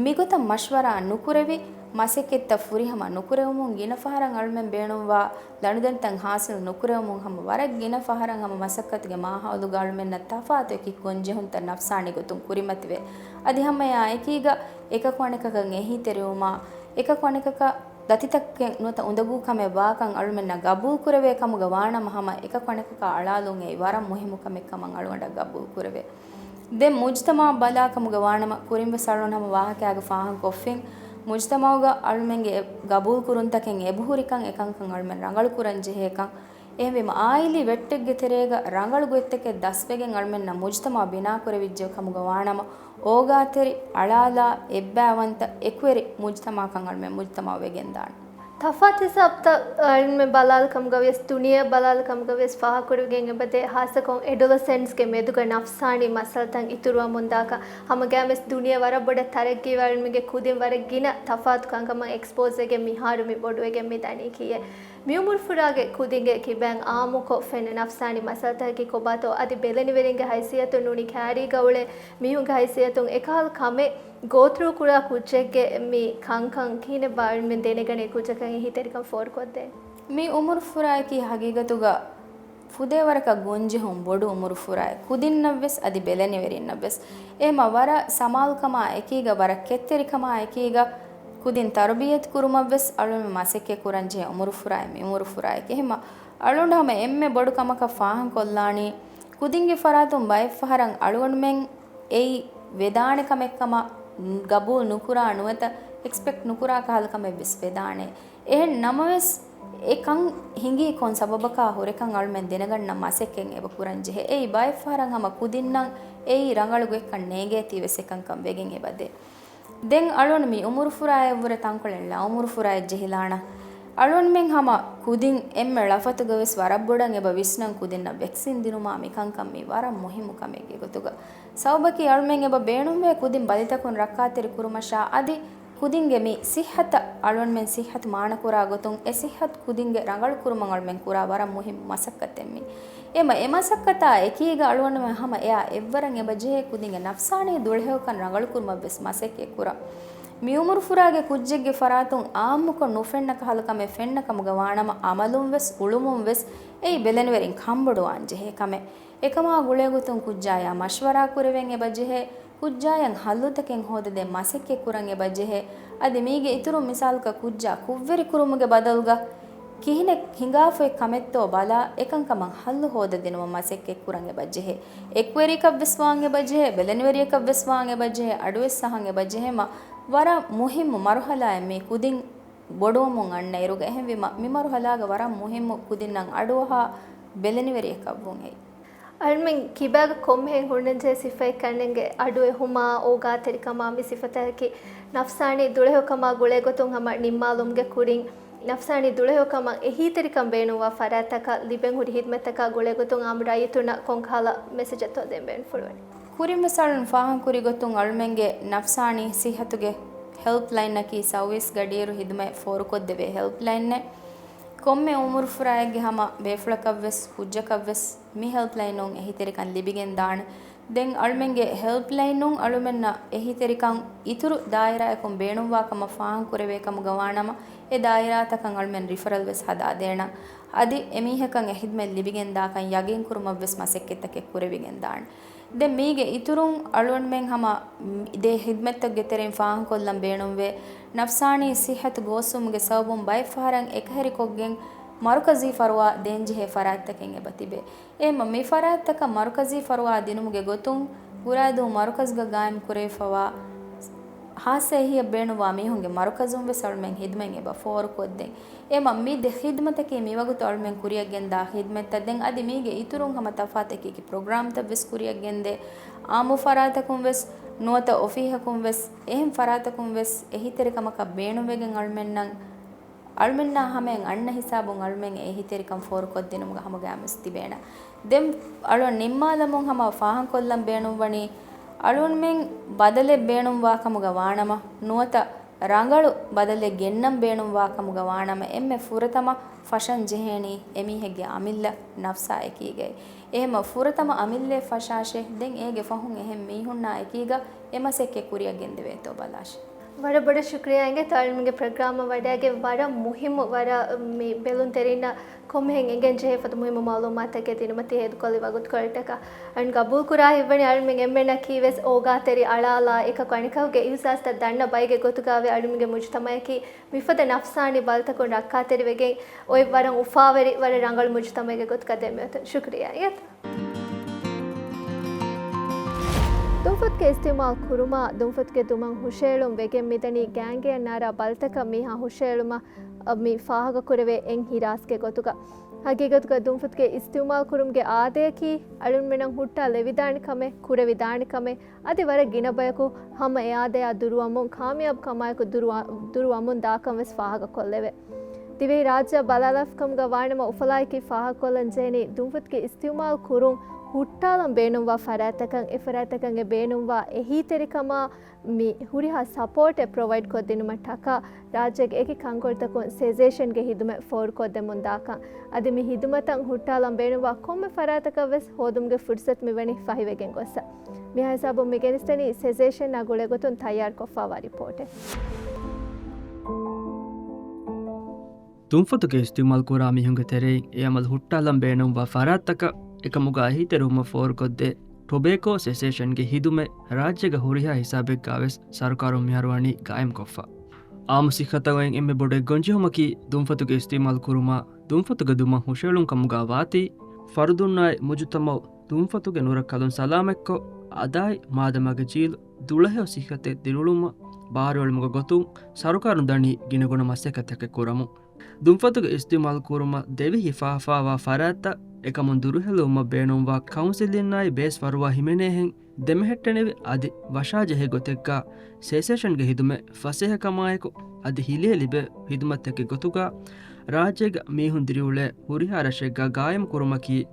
މިގޮތަށް މަޝްވަރާ ނުކުރެވި، މަސައްކަތްތައް ފުރިހަމަ ނުކުރެވުމުން ގިނަ ފަހަރަށް އަޅުމެން ބޭނުންވާ ލަނޑުދަނޑިތައް ހާސިލް ނުކުރެވުމުން ހަމަ ވަރަށް ގިނަ ފަހަރަށް ހަމަ މަސައްކަތުގެ މާހައުލުގަ އަޅުމެންނަށް ތަފާތު އެކި ގޮންޖެހުންތައް ނަފްސާނީ ގޮތުން ކުރިމަތިވޭ. އަދި ހަމަ އެއާ އެކީގަ އެކަކު އަނެކަކަށް އެހީތެރިވުމާ، އެކަކު އަނެކަކަށް ދަތިތަކެއް ނުވަތަ އުނދަގޫ ކަމެއް ވާކަން އަޅުމެންނަށް ގަބޫލު ކުރެވޭ ކަމުގަ ވާނަމަ ހަމަ އެކަކު އަނެކަކާ އަޅާލުން އެއީ ވަރަށް މުހިއްމު ކަމެއް ކަމަށް އަޅުގަނޑަށް ގަބޫލު ކުރެވޭ. ދެން މުޖްތަމައަށް ބަލާ ކަމުގަ ވާނަމަ، ކުރިންވެސް އަޅުން ހަމަ ވާހަކައިގަ ފާހަގަކޮށްފިން، މުޖްތަމައުގަ އަޅުމެންގެ ގަބޫލު ކުރުންތަކެއް އެބަހުރިކަން އެކަންކަން އަޅުމެން ރަނގަޅު ކުރަން ޖެހޭކަން. އެހެންވީމަ، އާއިލީ ވެއްޓެއްގެ ތެރޭގަ ރަނގަޅު ގޮތްތަކެއް ދަސްވެގެން އަޅުމެންނަށް މުޖްތަމައު ބިނާކުރެވިއްޖެ ކަމުގަ ވާނަމަ، އޯގާތެރި، އަޅާލާ، އެއްބައިވަންތަ، އެކުވެރި މުޖްތަމައަކަށް އަޅުމެން މުޖްތަމައު ވެގެންދާނެ. ތަފާތު ހިސާބުތައް އަޅުމެން ބަލާލި ކަމުގަވިޔަސް، ދުނިޔެ ބަލާލި ކަމުގަވިޔަސް ފާހަގަކުރެވިގެން އެބަދޭ، ހާއްސަކޮށް އެޑޮލަސެންޓްސްގެ މެދުގަ ނަފްސާނީ މައްސަލަތައް އިތުރުވަމުންދާކަށް. ހަމަގައިމެސް ދުނިޔެ ވަރަށް ބޮޑަށް ތަރައްގީވެ އަޅުމެންގެ ކުދިން ވަރަށް ގިނަ ތަފާތު ކަންކަމަށް އެކްސްޕޯޒްވެގެން މިހާރު މި ބޮޑުވެގެން މި ދަނީކީއެއް. މިއުމުރުފުރާގެ ކުދިންގެ ކިބައިން އާއްމުކޮށް ފެންނަ ނަފްސާނީ މައްސަލަތަކަކީ ކޮބާތޯ؟ އަދި ބެލެނިވެރިންގެ ހައިސިއްޔަތުން ނޫނީ ކައިރީގަ އުޅޭ މީހުންގެ ހައިސިއްޔަތުން އެކަހަލަ ކަމެއް ގޯތް ތްރޫ ކުރާ ކުއްޖެއްގެ މި ކަންކަން ކިހިނެއްބާ އަޅުމެން ދެނެގަނޭ ކުއްޖަކަށް އެހީތެރިކަން ފޯރުކޮށްދޭން؟ މި އުމުރުފުރާއަކީ ހަގީގަތުގަ ފުދޭވަރަކަށް ގޮންޖެހުން ބޮޑު އުމުރުފުރާއެއް. ކުދިންނަށްވެސް އަދި ބެލެނިވެރިންނަށްވެސް. އެހެންމަ ވަރަށް ސަމާލުކަމާ އެކީގަ، ވަރަށް ކެތްތެރިކަމާ އެކީގަ، ކުދިން ތަރުބިއްޔަތު ކުރުމަށްވެސް އަޅުމެން މަސައްކަތް ކުރަންޖެހޭ އުމުރުފުރާއެއް މި އުމުރުފުރާއެކޭ. އެހެންމަ އަޅުގަނޑު ހަމަ އެންމެ ބޮޑު ކަމަކަށް ފާހަގަކޮށްލާނީ، ކުދިންގެ ފަރާތުން ބައެއްފަހަރަށް އަޅުގަނޑުމެން އެއީ ވެދާނެ ކަމެއްކަމަށް ގަބޫލު ނުކުރާ ނުވަތަ އެކްސްޕެކްޓް ނުކުރާ ކަހަލަ ކަމެއްވެސް ވެދާނެ. އެހެން ނަމަވެސް، އެ ކަން ހިނގީ ކޮން ސަބަބަކާ ހުރެކަން އަޅުމެން ދެނެގަންނަން މަސައްކަތް އެބަ ކުރަން ޖެހޭ. އެއީ ބައެއްފަހަރަށް ހަމަ ކުދިންނަށް އެއީ ރަނގަޅު ގޮތްކަން ނޭނގޭތީވެސް އެކަންކަން ވެގެން އެބަދޭ. ދެން އަޅުން މި އުމުރުފުރާއެއްވުރެ ތަންކޮޅެއް ލައުމުރުފުރާއެއް ޖެހިލާނަ. އަޅުންމެން ހަމަ ކުދިން އެންމެ ޅަފަތުގަވެސް ވަރަށް ބޮޑަށް އެބަ ވިސްނަން ކުދިންނަށް ވެކްސިން ދިނުމާ މިކަންކަން މީ ވަރަށް މުހިއްމު ކަމެއްގެ ގޮތުގަ. ސަބަބަކީ އަޅުމެން އެބަ ބޭނުންވޭ ކުދިން ބަލިތަކުން ރައްކާތެރި ކުރުމަށާ އަދި ކުދިންގެ މި ސިއްހަތަށް އަޅުގަނޑުމެން ސިއްހަތު މާނަކުރާ ގޮތުން އެ ސިއްހަތު ކުދިންގެ ރަނގަޅު ކުރުމަށް އަޅުމެން ކުރާ ވަރަށް މުހިއްމު މަސައްކަތެއް މީ. އެމަ އެ މަސައްކަތާ އެކީގަ އަޅުގަނޑުމެން ހަމަ އެއާ އެއްވަރަށް އެބަ ޖެހޭ ކުދިންގެ ނަފްސާނީ ދުޅަހެޔޮކަން ރަނގަޅު ކުރުމަށް ވެސް މަސައްކަތް ކުރަން. މި އުމުރު ފުރާގެ ކުއްޖެއްގެ ފަރާތުން އާއްމުކޮށް ނުފެންނަ ކަހަލަ ކަމެއް ފެންނަ ކަމުގަ ވާނަމަ، އަމަލުން ވެސް، އުޅުމުން ވެސް އެއީ ބެލެނިވެރިން ކަންބޮޑުވާން ޖެހޭ ކަމެއް. އެކަމާ ގުޅޭގޮތުން ކުއްޖާޔާ މަޝްވަރާ ކުރެވެން އެބަ ޖެހޭ، ކުއްޖާޔަށް ހައްލުތަކެއް ހޯދަދޭން މަސައްކަތް ކުރަން އެބަ ޖެހޭ. އަދި މީގެ އިތުރުން މިސާލަކަށް ކުއްޖާ ކުށްވެރި ކުރުމުގެ ބަދަލުގަ ކިހިނެއް ހިނގާފައި ކަމެއްތޯ ބަލާ، އެކަންކަމަށް ހައްލު ހޯދަދިނުމަށް މަސައްކަތް ކުރަން އެބަ ޖެހޭ. އެކުވެރިޔަކަށް ވެސް ވާން އެބަ ޖެހޭ، ބެލެނިވެރިޔަކަށް ވެސް ވާން އެބަ ޖެހޭ، އަޑުވެސް އަހަން އެބަ ޖެހޭ. މަ ވަރަށް މުހިއްމު މަރުހަލާއެއް މީ ކުދިން ބޮޑުވަމުން އަންނަ އިރުގަ. އެހެންވީމަ، މި މަރުހަލާގަ ވަރަށް މުހިއްމު ކުދިންނަށް އަޑުއަހާ ބެލެނިވެރިޔަކަށް ވުން އެއީ. އަޅުމެން ކިބާގަ ކޮންމެހެން ހުންނަންޖެހޭ ސިފައެއް ކަންނޭނގެ އަޑުއެހުމާ، އޯގާތެރިކަމާ، މި ސިފަތަކަކީ ނަފްސާނީ ދުޅަހެޔޮކަމާ ގުޅޭގޮތުން ހަމަ ނިންމާލުމުގެ ކުރިން، ނަފްސާނީ ދުޅަހެޔޮކަމަށް އެހީތެރިކަން ބޭނުންވާ ފަރާތްތަކަށް ލިބެން ހުރި ހިދްމަތްތަކާ ގުޅޭގޮތުން އާއްމު ރައްޔިތުންނަށް ކޮންކަހަލަ މެސެޖެއްތޯ ދޭން ބޭނުންފުޅުވަނީ؟ ކުރިންވެސް އަޅުން ފާހަގަކުރި ގޮތުން އަޅުމެންގެ ނަފްސާނީ ސިއްހަތުގެ ހެލްޕްލައިންއަކީ ސައުވީސް ގަޑިއިރު ހިދުމަތް ފޯރުކޮށްދެވޭ ހެލްޕްލައިންއެއް. ކޮންމެ އުމުރުފުރާއެއްގެ ހަމަ ބޭފުޅަކަށްވެސް ކުއްޖަކަށްވެސް މި ހެލްޕްލައިނުން އެހީތެރިކަން ލިބިގެން ދާނެ. ދެން އަޅުމެންގެ ހެލްޕްލައިނުން އަޅުމެންނަށް އެހީތެރިކަން އިތުރު ދާއިރާއަކުން ބޭނުންވާ ކަމަށް ފާހަގަކުރެވޭ ކަމުގަ ވާނަމަ، އެ ދާއިރާތަކަށް އަޅުމެން ރިފަރަލް ވެސް ހަދާދޭނަން. އަދި އެމީހަކަށް އެ ހިދްމަތް ލިބިގެން ދާކަން ޔަގީންކުރުމަށްވެސް މަސައްކަތްތަކެއް ކުރެވިގެން ދާނެ. ދެން މީގެ އިތުރުން އަޅުގަނޑުމެން ހަމަ ދެ ހިދްމަތްތަކުގެ ތެރެއިން ފާހަގަކޮށްލަން ބޭނުންވޭ، ނަފްސާނީ ސިއްހަތު ގޯސްވުމުގެ ސަބަބުން ބައެއް ފަހަރަށް އެކަހެރިކޮށްގެން މަރުކަޒީ ފަރުވާ ދޭންޖެހޭ ފަރާތްތަކެއް އެބަ ތިބޭ. އެހެންމަ މި ފަރާތްތަކަށް މަރުކަޒީ ފަރުވާ ދިނުމުގެ ގޮތުން ގުރާދޫ މަރުކަޒުގަ ގާއިމް ކުރެވިފަވާ ހާއްސަ އެހީއަށް ބޭނުންވާ މީހުންގެ މަރުކަޒުން ވެސް އަޅުމެން ހިދުމަތް އެބަ ފޯރުކޮށްދޭން. އެމަ މި ދެ ޚިދްމަތަކީ މިވަގުތު އަޅުމެން ކުރިއަށްގެންދާ ޚިދްމަތްތައް. ދެން އަދި މީގެ އިތުރުން ހަމަ ތަފާތެކި ޕްރޮގްރާމްތައް ވެސް ކުރިއަށްގެންދޭ. އާއްމު ފަރާތަކުން ވެސް ނުވަތަ އޮފީހަކުން ވެސް އެހެން ފަރާތަކުން ވެސް އެހީތެރިކަމަކަށް ބޭނުންވެގެން އަޅުމެންނަށް، އަޅުމެންނާ ހަމައިން އަންނަ ހިސާބުން އަޅުމެން އެހީތެރިކަން ފޯރުކޮށްދިނުމުގަ ހަމަގައިމުވެސް ތިބޭނަން. ދެން އަޅުން ނިންމާލަމުން ހަމަ ފާހަގަކޮށްލަން ބޭނުންވަނީ، އަޅުންމެން ބަދަލެއް ބޭނުންވާ ކަމުގަ ވާނަމަ، ނުވަތަ ރަނގަޅު ބަދަލެއް ގެންނަން ބޭނުންވާ ކަމުގަ ވާނަމަ، އެންމެ ފުރަތަމަ ފަށަން ޖެހޭނީ އެމީހެއްގެ އަމިއްލަ ނަފްސާ އެކީގައި. އެހެންމަ ފުރަތަމަ އަމިއްލައެއް ފަށާށޭ، ދެން އޭގެ ފަހުން އެހެން މީހުންނާ އެކީގަ އެ މަސައްކަތް ކުރިއަށް ގެންދެވޭތޯ ބަލާށޭ. ވަރަށް ބޮޑަށް ޝުކުރިއްޔާ އިނގޭތޯ އަޅުމެންގެ ޕްރޮގްރާމަށް ވަޑައިގެން. ވަރަށް މުހިއްމު، ވަރަށް މި ބެލުންތެރިންނަށް ކޮންމެހެން އެނގެން ޖެހޭ ފަދަ މުހިއްމު މައުލޫމާތެއް ދިނުމަށް ތި ހޭދަކޮށްލި ވަގުތުކޮޅަށްޓަކާ. އަޅުން ގަބޫލުކުރާ ހިތްވަނީ އަޅުމެން އެންމެންނަކީ ވެސް އޯގާތެރި އަޅާލާ އެކަކު އަނެކަކުގެ އިހުސާސްތައް ދަންނަ ބައެއްގެ ގޮތުގައި އަޅުމެންގެ މުޖުތަމައަކީ މިފަދަ ނަފްސާނީ ބަލިތަކުން ރައްކާތެރިވެގެން އޮތް ވަރަށް އުފާވެރި، ވަރަށް ރަނގަޅު މުޖުތަމައެއްގެ ގޮތުގަ ދެމިއޮތުން. ޝުކުރިއްޔާ އިނގޭތޯ. ދުންފަތުގެ އިސްތިޢުމާލު ކުރުމާ، ދުންފަތުގެ ދުމަށް ހުށައެޅުން ވެގެން މިދަނީ ގޭންގެއަށް ނާރާ ބަލިތަކަށް މީހާ ހުށައެޅުމަށް މި ފާހަގަކުރެވޭ އެންހިރާސްގެ ގޮތުގަ. ހަގީގަތުގަ ދުންފަތުގެ އިސްތިޢުމާލު ކުރުމުގެ އާދަޔަކީ އަޅުންމެނަށް ހުއްޓާލެވިދާނެ ކަމެއް، ކުރެވިދާނެ ކަމެއް، އަދި ވަރަށް ގިނަ ބަޔަކު ހަމަ އެ އާދަޔާ ދުރުވަމުން، ކާމިޔާބު ކަމާއެކު ދުރުވަ-، ދުރުވަމުން ދާކަން ވެސް ފާހަގަކޮށްލެވޭ. ދިވެހި ރާއްޖެއަށް ބަލާލާފި ކަމުގަ ވާނަމަ، އުފަލާއެކީ ފާހަގަކޮށްލަން ޖެހެނީ ދުންފަތުގެ އިސްތިޢުމާލު ކުރުން ހުއްޓާލަން ބޭނުންވާ ފަރާތްތަކަށް، އެ ފަރާތްތަކަށް އެ ބޭނުންވާ އެހީތެރިކަމާ މި ހުރިހާ ސަޕޯޓެއް ޕްރޮވައިޑް ކޮށްދިނުމަށް ޓަކާ ރާއްޖޭގެ އެކި ކަންކޮޅުތަކުން ސެޒޭޝަންގެ ހިދުމަތް ފޯރުކޮށްދެމުން ދާކަން. އަދި މި ހިދުމަތަށް ހުއްޓާލަން ބޭނުންވާ ކޮންމެ ފަރާތަކަށް ވެސް ހޯދުމުގެ ފުރުސަތު މިވަނީ ފަހިވެގެން ގޮއްސަ. މިހާ ހިސާބުން މި ގެނެސްދެނީ ސެޒޭޝަންއާ ގުޅޭގޮތުން ތައްޔާރުކޮށްފައިވާ ރިޕޯޓެއް. ދުންފަތުގެ އިސްތިޢުމާލު ކުރާ މީހުންގެ ތެރެއިން އެ އަމަލު ހުއްޓާލަން ބޭނުންވާ ފަރާތްތަކަށް އެކަމުގަ އެހީތެރިވުމަށް ފޯރުކޮށްދޭ ޓޮބޭކޯ ސެސޭޝަންގެ ހިދުމަތް ރާއްޖޭގަ ހުރިހާ ހިސާބެއްގަ ވެސް ސަރުކާރުން މިހާރު ވަނީ ގާއިމްކޮށްފަ. އާއްމު ސިއްހަތަށް އޮތް އެންމެ ބޮޑު އެއްގޮންޖެހުމަކީ ދުންފަތުގެ އިސްތިޢުމާލު ކުރުމާ، ދުންފަތުގެ ދުމަށް ހުށައެޅުން ކަމުގަ ވާތީ، ފަރުދުންނާއި މުޖުތަމަޢު ދުންފަތުގެ ނުރައްކަލުން ސަލާމަތްކޮށް، އަދާއި މާދަމާގެ ޖީލު ދުޅަހެޔޮ ސިއްހަތެއް ދިރިއުޅުމަށް ބާރުއެޅުމުގެ ގޮތުން ސަރުކާރުން ދަނީ ގިނަގުނަ މަސައްކަތްތަކެއް ކުރަމުން. ދުންފަތުގެ އިސްތިޢުމާލު ކުރުމަށް ދެވި ހިފާފާވާ ފަރާތްތައް އެކަމުން ދުރުހެލުވުމަށް ބޭނުންވާ ކައުންސިލްއިންނާއި ބޭސް ފަރުވާ ހިމެނޭހެން ދެމެހެއްޓެނިވި އަދި ވަށާޖެހޭ ގޮތެއްގަ ސެސޭޝަންގެ ހިދުމަތް ފަސޭހަކަމާއެކު އަދި ހިލޭ ލިބޭ ހިދުމަތްތަކެއް ގޮތުގަ ރާއްޖޭގަ މީހުން ދިރިއުޅޭ ހުރިހާ ރަށެއްގަ ގާއިމް ކުރުމަކީ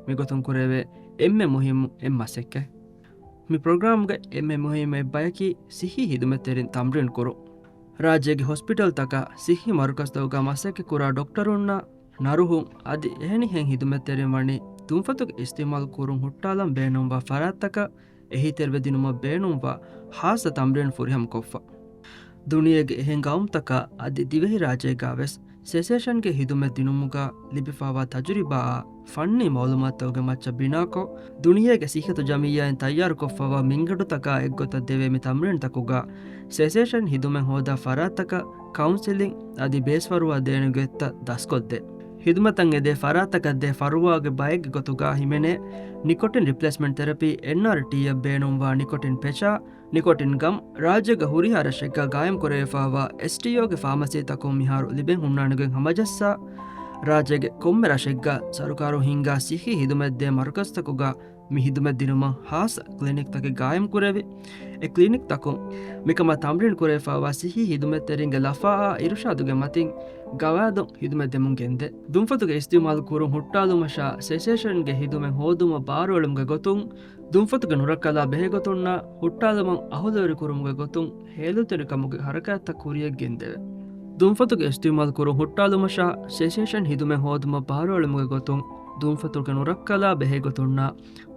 މިގޮތުން ކުރެވޭ އެންމެ މުހިއްމު އެއް މަސައްކަތް. މި ޕްރޮގްރާމްގެ އެންމެ މުހިއްމު އެއް ބަޔަކީ ސިއްހީ ހިދުމަތްތެރިން ތަމްރީން ކުރުން. ރާއްޖޭގެ ހޮސްޕިޓަލްތަކާ ސިއްހީ މަރުކަޒްތަކުގަ މަސައްކަތް ކުރާ ޑޮކްޓަރުންނާ ނަރުހުން އަދި އެހެނިހެން ހިދުމަތްތެރިން ވަނީ ދުންފަތުގެ އިސްތިއުމާލު ކުރުން ހުއްޓާލަން ބޭނުންވާ ފަރާތްތަކަށް އެހީތެރިވެދިނުމަށް ބޭނުންވާ ހާއްސަ ތަމްރީން ފުރިހަމަކޮށްފަ. ދުނިޔޭގެ އެހެން ގައުމުތަކާ އަދި ދިވެހިރާއްޖޭގަ ވެސް ސެސޭޝަންގެ ހިދުމަތް ދިނުމުގަ ލިބިފާވާ ތަޖުރިބާއާ ފަންނީ މައުލޫމާތުތަކުގެ މައްޗަށް ބިނާކޮށް، ދުނިޔޭގެ ސިއްހަތު ޖަމިއްޔާއިން ތައްޔާރުކޮށްފައިވާ މިންގަނޑުތަކާ އެއްގޮތަށް ދެވޭ މި ތަމްރީންތަކުގަ ސެސޭޝަން ހިދުމަތް ހޯދާ ފަރާތްތަކަށް ކައުންސެލިން އަދި ބޭސްފަރުވާ ދޭނެ ގޮތްތައް ދަސްކޮށްދޭ. ހިދުމަތަށް އެދޭ ފަރާތްތަކަށް ދޭ ފަރުވާގެ ބައެއްގެ ގޮތުގަ ހިމެނޭ ނިކޮޓިން ރިޕްލޭސްމަންޓް ތެރަޕީ، އެންއާރްޓީއަށް ބޭނުންވާ ނިކޮޓިން ޕެޗާ، ނިކޮޓިން ގަމް. ރާއްޖޭގަ ހުރިހާ ރަށެއްގަ ގާއިމް ކުރެވިފައިވާ އެސްޓީއޯގެ ފާމަސީތަކުން މިހާރު ލިބެން ހުންނާނެގޮތް ހަމަޖައްސާ، ރާއްޖޭގެ ކޮންމެ ރަށެއްގަ ސަރުކާރުން ހިންގާ ސިއްހީ ހިދުމަތްދޭ މަރުކަޒްތަކުގަ މި ހިދުމަތް ދިނުމަށް ހާއްސަ ކްލިނިކްތަކެއް ގާއިމް ކުރެވި، އެ ކްލިނިކްތަކުން މިކަމަށް ތަމްރީން ކުރެވިފައިވާ ސިއްހީ ހިދުމަތްތެރިންގެ ލަފާއާ އިރުޝާދުގެ މަތިން ގަވާއިދުން ހިދުމަތް ދެމުން ގެންދޭ. ދުންފަތުގެ އިސްތިއުމާލު ކުރުން ހުއްޓާލުމަށާ ސެސޭޝަންގެ ހިދުމަތް ހޯދުމަށް ބާރުއެޅުމުގެ ގޮތުން، ދުންފަތުގެ ނުރައްކަލާ ބެހޭގޮތުންނާ ހުއްޓާލުމަށް އަހުލުވެރިކުރުމުގެ ގޮތުން ހޭލުންތެރިކަމުގެ ހަރަކާތްތައް ކުރިޔަށް ގެންދެވޭ. ދުންފަތުގެ އިސްތިއުމާލު ކުރުން ހުއްޓާލުމަށާ ސެސޭޝަން ހިދުމަތް ހޯދުމަށް ބާރުއެޅުމުގެ ގޮތުން، ދުންފަތުގެ ނުރައްކަލާ ބެހޭގޮތުންނާ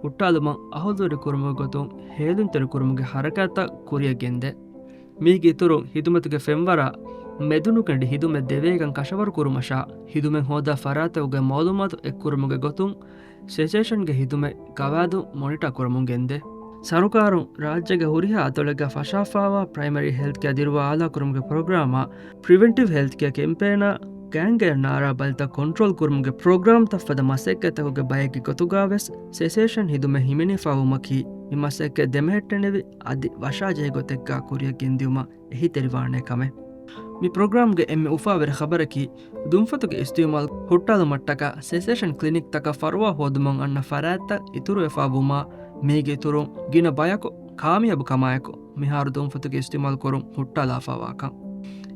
ހުއްޓާލުމަށް އަހުލުވެރިކުރުމުގެ ގޮތުން ހޭލުންތެރިކުރުމުގެ ހަރަކާތްތައް ކުރިޔަށް ގެންދޭ. މީގެ އިތުރުން ހިދުމަތުގެ ފެންވަރާ މެދުނުކެނޑި ހިދުމަތް ދެވޭކަން ކަށަވަރުކުރުމަށާ ހިދުމަތް ހޯދާ ފަރާތްތަކުގެ މައުލޫމާތު އެއްކުރުމުގެ ގޮތުން ސެސޭޝަންގެ ހިދުމަތް ގަވާއިދު މޮނިޓާ ކުރަމުން ގެންދޭ. ސަރުކާރުން ރާއްޖޭގެ ހުރިހާ އަތޮޅެއްގަ ފަށާފައިވާ ޕްރައިމަރީ ހެލްތްކެއާ ދިރުވާ އާލާކުރުމުގެ ޕްރޮގްރާމާ، ޕްރިވެންޓިވް ހެލްތްކެއާ ކެމްޕޭނާ، ގޭންގެއިން ނާރާ ބަލިތައް ކޮންޓްރޯލް ކުރުމުގެ ޕްރޮގްރާމްތައް ފަދަ މަސައްކަތްތަކުގެ ބައެއްގެ ގޮތުގަ ވެސް ސެސޭޝަން ހިދުމަތް ހިމެނިފައިވުމަކީ މި މަސައްކަތް ދެމެހެއްޓެނެވި އަދި ވަށާޖެހޭ ގޮތެއްގަ ކުރިޔަށް ގެންދިއުމަށް އެހީތެރިވާނެ ކަމެއް. މި ޕްރޮގްރާމްގެ އެންމެ އުފާވެރި ޚަބަރަކީ، ދުންފަތުގެ އިސްތިއުމާލު ހުއްޓާލުމަށްޓަކާ ސެސޭޝަން ކްލިނިކްތަކަށް ފަރުވާ ހޯދުމަށް އަންނަ ފަރާތްތައް އިތުރުވެފައިވުމާ، މީގެ އިތުރުން ގިނަ ބަޔަކު ކާމިޔާބު ކަމާއެކު، މިހާރު ދުންފަތުގެ އިސްތިއުމާލު ކުރުން ހުއްޓާލާފައިވާކަން.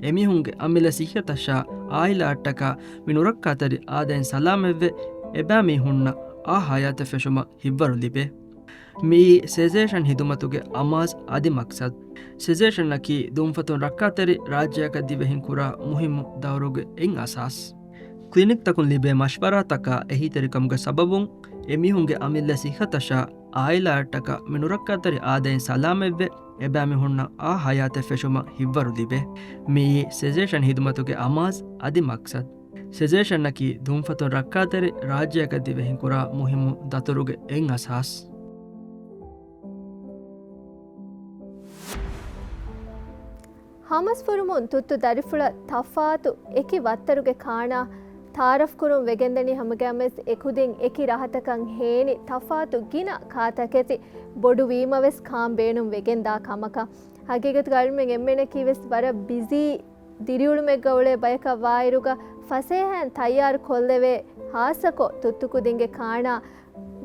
އެމީހުންގެ އަމިއްލަ ސިއްހަތަށާ އާއިލާއަށްޓަކާ މި ނުރައްކާތެރި އާދައިން ސަލާމަތްވެ، އެބައިމީހުންނަށް އާ ހަޔާތެއް ފެށުމަށް ހިތްވަރު ލިބޭ. މިއީ ސެސޭޝަން ހިދުމަތުގެ އަމާޒް އަދި މަޤްޞަދު. ސެސޭޝަންއަކީ ދުންފަތުން ރައްކާތެރި ރާއްޖެއަކަށް ދިވެހިން ކުރާ މުހިއްމު ދައުރުގެ އެއް އަސާސް. ކްލިނިކްތަކުން ލިބޭ މަޝްވަރާތަކާ އެހީތެރިކަމުގެ ސަބަބުން އެމީހުންގެ އަމިއްލަ ސިއްހަތަށާ އާއިލާއަށްޓަކާ މި ނުރައްކާތެރި އާދައިން ސަލާމަތްވެ، އެބައިމީހުންނަށް އާ ހަޔާތެއް ފެށުމަށް ހިތްވަރު ލިބޭ. މިއީ ސެސޭޝަން ހިދުމަތުގެ އަމާޒް އަދި މަޤްޞަދު. ސެސޭޝަންއަކީ ދުންފަތުން ރައްކާތެރި ރާއްޖެއަކަށް ދިވެހިން ކުރާ މުހިއްމު ދަތުރުގެ އެއް އަސާސް. ހަމަސްފުރުމުން ތުއްތު ދަރިފުޅަށް ތަފާތު އެކި ވައްތަރުގެ ކާނާ ތާރަފްކުރުން ވެގެންދަނީ ހަމަގައިމުވެސް އެކުދިން އެކި ރަހަތަކަށް ހޭނި ތަފާތު ގިނަ ކާތަކެތި ބޮޑު ވީމަވެސް ކާން ބޭނުން ވެގެންދާ ކަމަކަށް. ހަގީގަތުގަ އަޅުމެން އެންމެނަކީވެސް ވަރަށް ބިޒީ ދިރިއުޅުމެއްގަ އުޅޭ ބަޔަކަށް ވާއިރުގަ ފަސޭހައިން ތައްޔާރު ކޮށްލެވޭ ހާއްސަކޮށް ތުއްތު ކުދިންގެ ކާނާ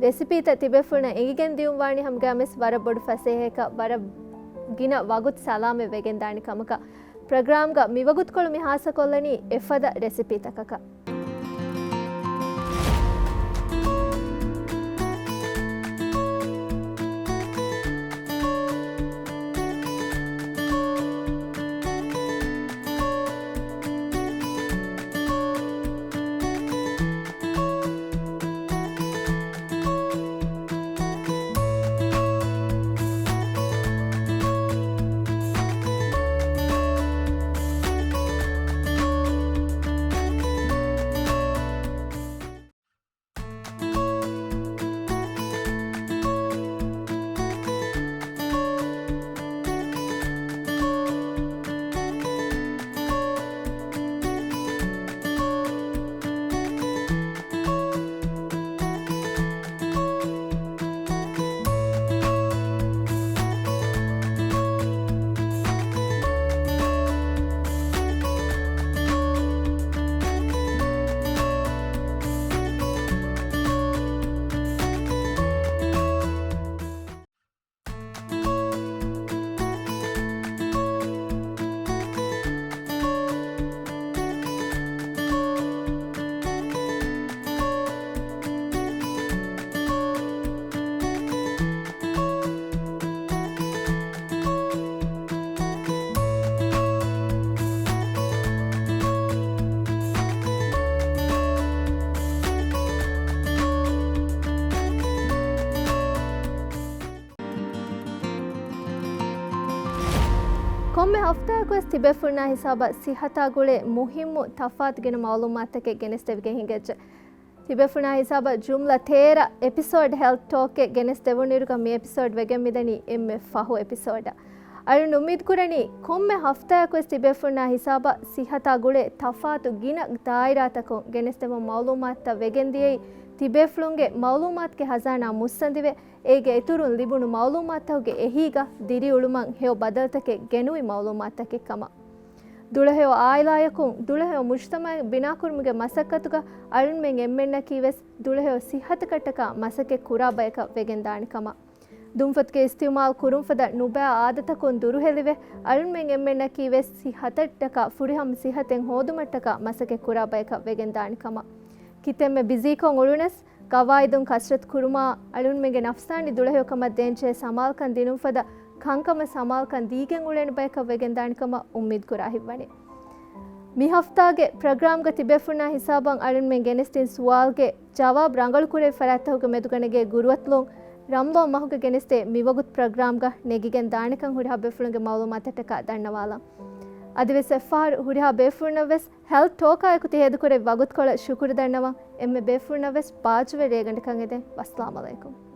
ރެސިޕީތައް ތިބޭފުޅުންނަށް އެނގިގެން ދިޔުން ވާނީ ހަމަގައިމުވެސް ވަރަށް ބޮޑު ފަސޭހައަކަށް ވަރަށް ގިނަ ވަގުތު ސަލާމަތް ވެގެންދާނެ ކަމަކަށް. ޕްރޮގްރާމްގަ މިވަގުތުކޮޅު މި ހާއްސަކޮށްލަނީ އެފަދަ ރެސިޕީތަކަކަށް. ކޮންމެ ހަފްތާއަކުވެސް ތިބޭފުޅުންނާ ހިސާބަށް ސިއްހަތާ ގުޅޭ މުހިއްމު ތަފާތު ގިނަ މައުލޫމާތަކެއް ގެނެސްދެވިގެން ހިނގައްޖެ. ތިބޭފުޅުންނާ ހިސާބަށް ޖުމްލަ ތޭރަ އެޕިސޯޑް ހެލްތް ޓޯކެއް ގެނެސްދެވުނުއިރުގަ މި އެޕިސޯޑް ވެގެން މިދަނީ އެންމެ ފަހު އެޕިސޯޑަށް. އަޅުން އުއްމީދު ކުރަނީ ކޮންމެ ހަފްތާއަކުވެސް ތިބޭފުޅުންނާ ހިސާބަށް ސިއްހަތާ ގުޅޭ ތަފާތު ގިނަ ދާއިރާތަކުން ގެނެސްދެވުނު މައުލޫމާތުތައް ވެގެން ދިޔައީ ތިބޭފުޅުންގެ މައުލޫމާތުގެ ހަޒާނާ މުއްސަނދިވެ، އޭގެ އިތުރުން ލިބުނު މައުލޫމާތުތަކުގެ އެހީގަ ދިރިއުޅުމަށް ހެޔޮ ބަދަލުތަކެއް ގެނުވި މައުލޫމާތުތަކެއް ކަމަށް. ދުޅަހެޔޮ އާއިލާޔަކުން ދުޅަހެޔޮ މުޖުތަމައެއް ބިނާކުރުމުގެ މަސައްކަތުގަ އަޅުންމެން އެންމެންނަކީ ވެސް ދުޅަހެޔޮ ސިއްހަތަކަށްޓަކާ މަސައްކަތް ކުރާ ބަޔަކަށް ވެގެންދާނެ ކަމަށް. ދުންފަތުގެ އިސްތިއުމާލު ކުރުންފަދަ ނުބައި އާދަތަކުން ދުރުހެލިވެ، އަޅުންމެން އެންމެންނަކީ ވެސް ސިއްހަތަށްޓަކާ ފުރިހަމަ ސިއްހަތެއް ހޯދުމަށްޓަކާ މަސައްކަތް ކުރާ ބަޔަކަށް ވެގެންދާނެ ކަމަށް. ކިތަންމެ ބިޒީކޮށް އުޅުނަސް، ގަވާއިދުން ކަސްރަތު ކުރުމާ، އަޅުންމެންގެ ނަފްސާނީ ދުޅަހެޔޮކަމަށް ދޭންޖެހޭ ސަމާލުކަން ދިނުންފަދަ ކަންކަމަށް ސަމާލުކަން ދީގެން އުޅޭނެ ބަޔަކަށް ވެގެންދާނެ ކަމަށް އުއްމީދު ކުރާ ހިތްވަނީ. މި ހަފްތާގެ ޕްރޮގްރާމްގަ ތިބޭފުޅުންނާ ހިސާބަށް އަޅުންމެން ގެނެސްދިން ސުވާލުގެ ޖަވާބު ރަނގަޅުކުރެވި ފަރާތްތަކުގެ މެދުގަ ނެގޭ ގުރުއަތުލުން ރަމަޟާން މަހުގަ ގެނެސްދޭ މިވަގުތު ޕްރޮގްރާމްގަ ނެގިގެން ދާނެކަން ހުރިހާ ބޭފުޅުންގެ މައުލޫމާތަށްޓަކާ ދަންނަވާލަން. އަދިވެސް އެއްފަހަރު ހުރިހާ ބޭފުޅުންނަށްވެސް ހެލްތް ޓޯކާއެކު ތިހޭދަކުރެއްވި ވަގުތުކޮޅަށް ޝުކުރު ދަންނަވަން. އެންމެ ބޭފުޅުންނަށްވެސް ބާއްޖަވެރި ރޭގަނޑަކަށް އެދެން. ވައްސަލާމް އަލައިކުމް.